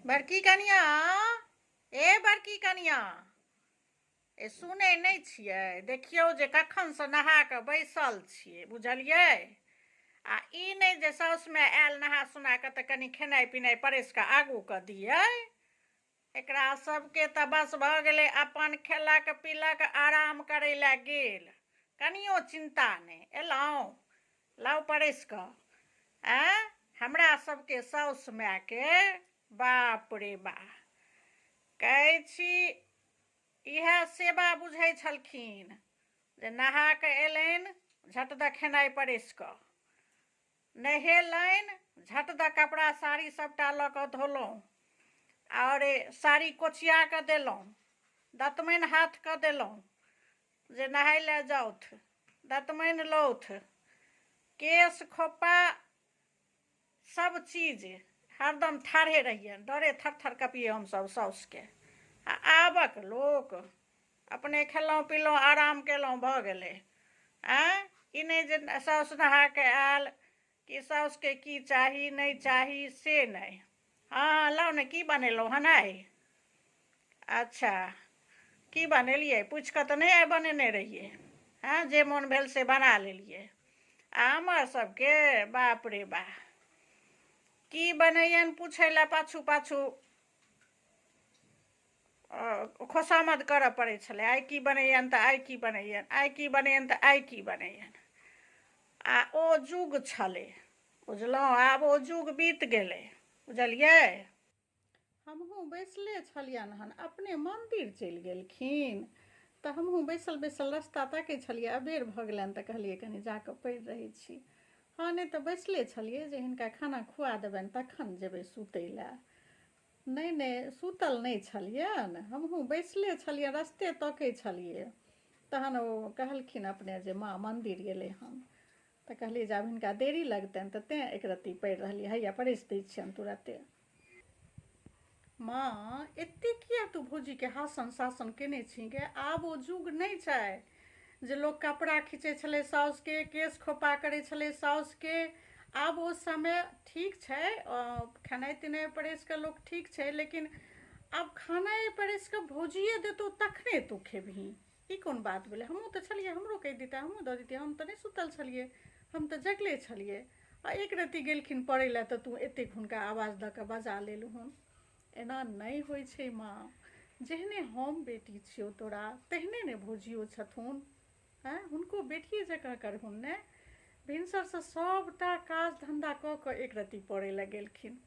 बड़की कनिया, ए बड़की कनिया, ए सुनै नहि छियै? देखियौ जे कखनसँ नहा कऽ बैसल छियै, बुझलियै? आ ई नहि जे साउसमे आयल नहा सुना कऽ तऽ कनि खेनाइ पिनाइ परसि कऽ आगू कऽ दियै। एकरा सबके तऽ बस भऽ गेलै, अपन खेलक पीलक, आराम करै लए गेल, कनियो चिन्ता नहि। एलहुँ, लाउ परसि कऽ। आँय, हमरा सबके साउस मायके बाप रे बा, कहै छी इएह सेवा बुझै छलखिन जे नहा कऽ एलनि, झट दऽ खेनाइ परसि कऽ, नहेलनि, झट दऽ कपड़ा साड़ी सभटा लऽ कऽ धोलहुँ आओर साड़ी कोचिया कऽ देलहुँ, दतमनि हाथ कऽ देलहुँ जे नहाय लए जाउथ, दतमनि लौथ, केश खोपा सब चीज, हरदम ठाढ़े रहियनि, डरे थर थर कपियै हमसभ साउसके। आ आबक लोक अपने खेलहुँ पीलहुँ, आराम केलहुँ, भऽ गेलै। आँय, ई नहि जे साउस नहा कऽ आयल कि साउसके की चाही नहि चाही, से नहि। हँ हँ, लाउ ने, की बनेलहुँ हन आइ? अच्छा, की बनेलियै? पूछि कऽ तऽ नहि आइ बनेने रहियै। हँ, जे मोन भेल से बना लेलियै। आ हमर सबके बाप रे बा, की बनैयनि पूछै लए पाछू पाछू खोसामद करऽ पड़ै छलै। आइ की बनैयनि तऽ आइ की बनैयनि, आइ की बनैयनि तऽ आइ की बनैयनि। आ ओ युग छलै, बुझलहुँ? आब ओ युग बीत गेलै, बुझलियै? हमहूँ बैसले छलियनि हन, अपने मन्दिर चलि गेलखिन तऽ हमहूँ बैसल बैसल रस्ता ताकै छलियै। अबेर भऽ गेलनि तऽ कहलियै कनि जा कऽ पड़ि रहै छी। हँ, नहि तऽ बैसले छलियै जे हिनका खाना खुआ देबनि तखन जेबै सुतै लए। नहि नहि, सुतल नहि छलियनि, हमहूँ बैसले छलियै, रस्ते तकै छलियै। तहन ओ कहलखिन अपने जे माँ मन्दिर गेलै हन, तऽ कहलियै जे आब हिनका देरी लगतनि, तऽ तेँ एक रत्ती पड़ि रहलियै। हैया परसि दै छियनि तुरते। माँ, एते किया तू भौजीके हासन शासन केने छी गे? आब ओ जुग नहि छै जे लोक कपड़ा खींचै छलै साउसके, केश खोपा करै छलै साउसके। आब ओ समय ठीक छै, खेनाइ पिनाइ परसि कऽ लोक ठीक छै, लेकिन आब खेनाइ परसि कऽ भौजिए देतौ तखने तू खेबही, ई कोन बात भेलै? हमहूँ तऽ छलियै, हमरो कहि दितै, हमहूँ दऽ दितियै। हम तऽ नहि सुतल छलियै, हम तऽ जगले छलियै। आ एक रत्ती गेलखिन पड़ै लए तऽ तू एतेक हुनका आवाज दऽ कऽ बजा लेलहुन। एना नहि होइ छै माँ। जेहने हम बेटी छियौ तोरा, तेहने ने भौजियो छथुन। आँय, हुनको बेटिए जकाँ करहुन ने। भिनसरसँ सभटा काज धन्धा कऽ कऽ एक रत्ती पड़ै लए गेलखिन।